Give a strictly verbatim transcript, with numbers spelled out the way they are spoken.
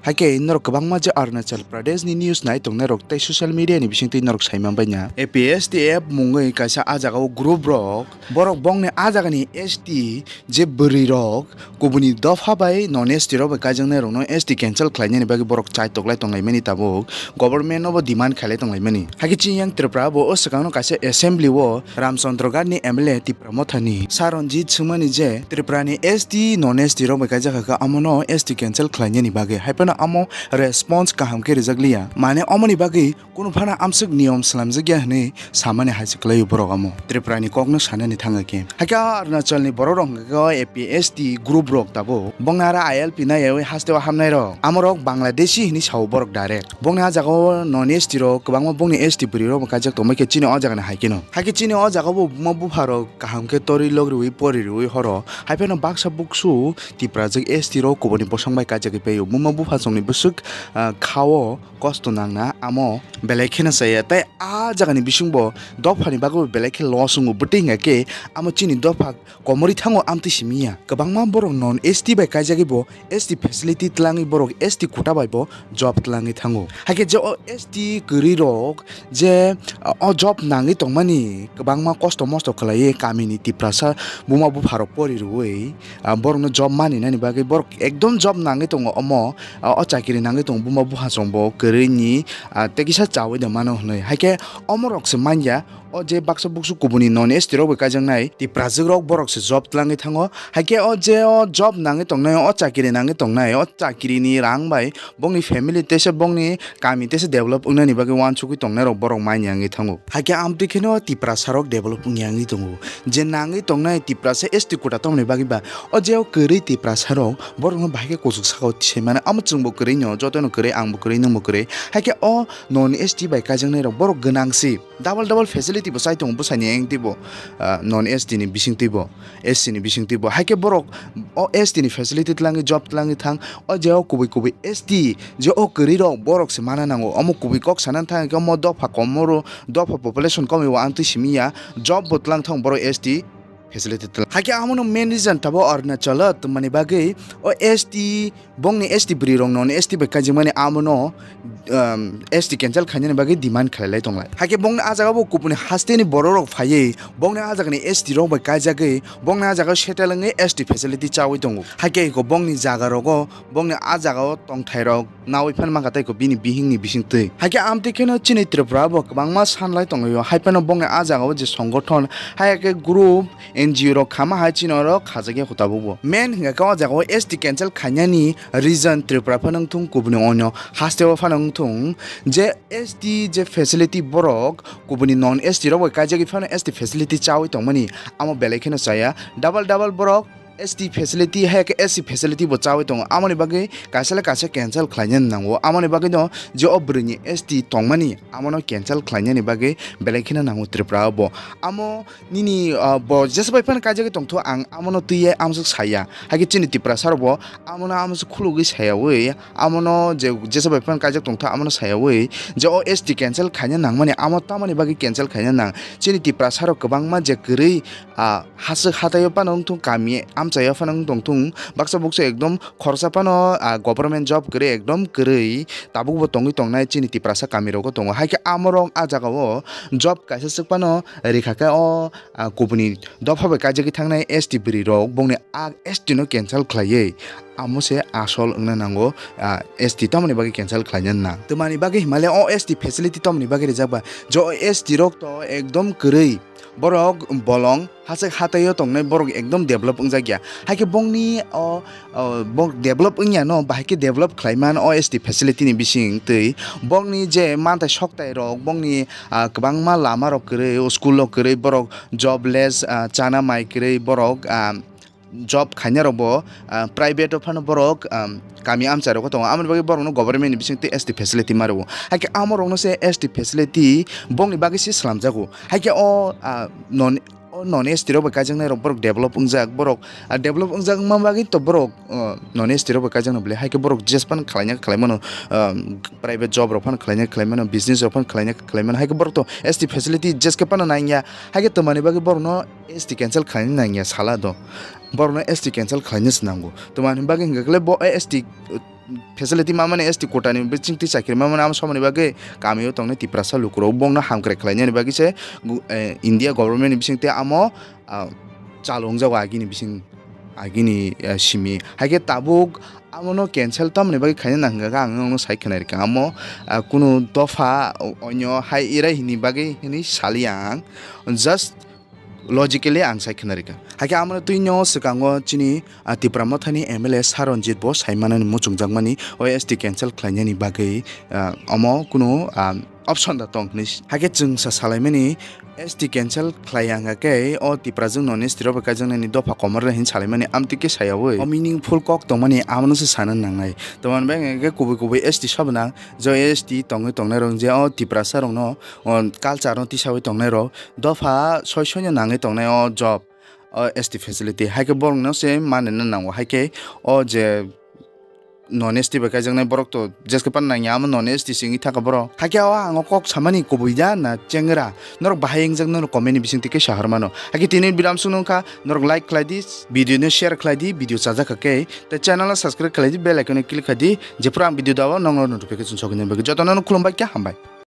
Haikhe norok kwbangma je Arunachal Pradesh ni news nai tongnai rok tei social media ni bisingtwi norok sai manbai na. A P S T F mungwi kaisa ah jagao group rok, borok bongni ah jagani S T je bwrwi rok kubuni dopha bai non S T rok bai kaijaknai rokno S T cancel khlainani bagwi borok chai toklai tonglaimani tabuk government nobo demand khailai tonglaimani. Haikhe chini yang Tripura bo o swkangno kaisa assembly o Ramchandra Ghat ni M L A Tipra Motha ni Saranjit swngmani je Tripura ni S T non S T rok bai kaijak kha, amono S T cancel khlainani bagwi, haiphano amo response kaham khe rijak liya. Mane omoni bagwi kunu phano amswk niyom slamjakya hwnwi samani hai se kwlaio borok amo Tripura ni kokno sanani thangkhe. Haikhe Arunachal ni borok rok hwnkhe o A P S T group rok tabuk bongni aro I L P naiwi hasteo hamnai rok, amorok Bangladeshi hwnwi sao borok direct. Bongni ah jagao non S T rok kwbangma bongni S T bwrwi rok bo kaijak tongbai khe chini o jagani hai kheno. Haikhe chini o jagao bo buma bupha rok kaham khe torwi logriwi poriwi horo, haiphano baksa buksu Tiprajwk S T rok kubuni bosong bai kaijagwi paio. Buma bupha chongni bwswk, ah, khao kosto nangna amo belai kheno chaya. Tei ah jagani bisingbo dophani bagwi belai khe loss wngo. Bwtwi hwnkha khe amo chini dopha komorwi thango amtwi simi ya. Kwbangma borok non S T bai kaijagwi bo S T facility twlangwi borok S T quota bai bo job twlangwi thango. Haikhe je o S T kwrwi rok je, ah, o job nangwi tongmani kwbangma kosto mosto khlaiwi kamini Tiprasa buma bupha rok pori rwui, ah, borokno job mani nani bagwi borok ekdom job nangwi tongo omo, ah, o chakiri nangwi tongo buma bupha chwngbo kwrwi ni, ah, tei kisa chaui da mano hwnwi. Haikhe omo rok se manya, o je baksa buksu kubuni non S T rok bai kaijaknai Tiprajwk rok borok se job twlangwi thango. Haikhe o je o job nangwi tongnai, o chakiri nangwi tongnai, o chakiri ni rang bai bongni family tei se bongni kami tei se develop wngnani bagwi uansugwi tongnai rok borok manya wngwi thango. Haikhe amtwi kheno Tiprasa rok develop wngya wngwi tongo. Je nangwi tongnai Tiprasa S T quota tongmani bagwi ba o je o kwrwi Tiprasa rok borokno bahai khe kuchuk saka o tisai mano. Amo chwngbo kwrwi no, jotono kwrwi, angbo kwrwi, nwngbo kwrwi. Haikhe o non S T bai kaijaknai rok borok gwnang si. Double double facility bo chai tongo bwsani engtwi bo, ah, non S T ni bisingtwi bo, S C ni bisingtwi bo. Haikhe borok o S T ni facility twlangwi job twlangwi thang, o je o kubui kubui S T je o kwrwi rok borok se mana nango. Omo kubui kok sana thang khe omo dopha komoro, dopha population komwi o amtwi simi ya, job bo twlang thang borok S T facility twlang. Haikhe amono main reason tabo Arunachal o twmani bagwi o S T bongni S T bwrwi rok non S T bai kaijakmani amono, um, S T cancel khainani bagwi demand khlailai tonglai. Haikhe bongni ah jagao bo kubuni hasteni borok rok phaiwi bongni ah jagani S T rok bai kaijagwi bongni ah jagao settle wngwi S T facility chaui tongo. Haikhe eko bongni jaga rogo bongni ah jagao tongthai rok naui phan mankha tei ko bini bihingni bisingtwi. Haikhe amtwi kheno chini Tripura bo kwbangma sanlai tonglaio. Haiphano bongni ah jagao je songothon, haikhe group, N G O rok khama hai chini oro khajakya kho tabukbo. Main hwnkha khe o jagao S T cancel khainani reason Tripura phano wngthung, kubuni onyo hasteo phano wngthung, je S T je facility borok kubuni non S T rok bai kaijagwi phano S T facility chaui tongmani amo belai kheno chaya. Double double borok S T facility hai khe S C facility bo chaui tongo. Amoni bagwi kaisa le kaisa cancel khlaina nango. Amoni bagwi no je o bwrwini S T tongmani amono cancel khlainani bagwi belai kheno nango Tripura o bo. Amo nini, ah, bo jesa bai phano kaijagwi tongtho, ang amono twiya amswk saya. Haikhe chini Tiprasa rok bo amono amswk khulugwi sayawi. Amono je jesa bai phano kaijak tongtha, amono sayawi je o S T cancel khaina nangmani, amo tamoni bagwi cancel khaina nang. Chini Tiprasa rok kwbangma je kwrwi, ah, haswk hataio phano wngthung, kami amchaio phano wngtongthung, baksa buksa ekdom khoroksa phano, ah, government job kwrwi ekdom kwrwi tabukbo tongwi tongnai chini Tiprasa kami rogo tongo. Haikhe amorok ah jagao job kaisa swk phano rikha khe o, ah, kubuni dopha bai kaijagwi thangnai S T bwrwi rok bongni ah S T no cancel khlaiwi amo se asol wngna nango, ah, S T tamoni bagwi cancel khlaina nang. Twmani bagwi himale o S T facility tamoni bagwi rijak ba? Jo S T rok to ekdom kwrwi, borok bolong hachak hataio tongnai borok ekdom develop wngjak ya. Haikhe bongni o, o, bok develop wngya no, bahai khe develop khlai man o S T facility ni bising twi bongni je mantai soktai rok, bongni, ah, kwbangma lama rok kwrwi, o school rok kwrwi, borok jobless, ah, chana mai kwrwi, borok, ah, job khaina rok bo, ah, private o phano borok, ah, kami amchai rogo tongo, amoni bagwi borokno government ni bisingtwi S T facility ma rwo. Haikhe amo rokno se S T facility bongni bagwi se slamjago. Haikhe o, ah, non, o non S T rok bai kaijaknai rok borok develop wngjak, borok, ah, develop wngjak wngma bagwi to borok, ah, non S T rok bai kaijaknai bwle. Haikhe borok jesa phano khlaina khlai mano, ah, private job rok phano khlaina khlai mano, business rok phano khlaina khlai mano. Haikhe borok to S T facility jeske phano nangya. Haikhe twmani bagwi borokno S T cancel khlaina nangya sala do. Borokno S T cancel khlaina se nango. Tamani bagwi hwnkha khe bo S T facility mamani, S T quota ni bising twi chakri mamani, amo samani bagwi kamio tongnai Tiprasa lukurok bongno hamkrai khlainani bagwi se gu-, eh, India government ni bising twi amo, ah, chalo wngjago agini bising, agini, eh, simi. Haikhe tabuk amono cancel tamoni bagwi khaina nang hwnkha khe ang nokno sai khwnai rwkha. Amo, ah, kunu dopha o-, onyo hai irai hini bagwi hinwi saliya ang. Just logically ang sai khwna rikha. Haikhe amoni twino swkango chini, ah, Tipra Mothani M L A Saranjit bo sai manani muchungjakmani o S T cancel khlainani bagwi, ah, omo kunu, ah, option da tong hinwi. Haikhe chwng sa salaimani S T cancel khlai ya hwnkha khe o Tipra jwng non S T rok bai kaijaknani dopha komorle hin salaimani amtwi khe sayawi. O meaningful kok tongmani amono se sana nangnai. Tomani bai hwnkha khe kubui kubui S T sobo nang, je S T tongwi tongnai rok je o Tiprasa rokno o culture no tisawi tongnai rok dopha soi soino nangwi tongnai o job, o S T facility. Haikhe borokno se manina nango. Haikhe o je non S T bai kaijaknai borok to jeske pan nangya amo non S T singwi thaka borok. Haikhe o ang o kok samani kubui da na chengra? Norok bahai wngjak norok comment ni bisingtwi khe sahor mano. Haikhe tini biram sung nungkha, norok like khlai di, video no share khlai di, video chajak kha khe. Tei channel o subscribe khlai di, bell icon o click khlai di. Jephuru ang video dao nokno notification sogwi nai bagwi. Jotono khulumbai khe hambai.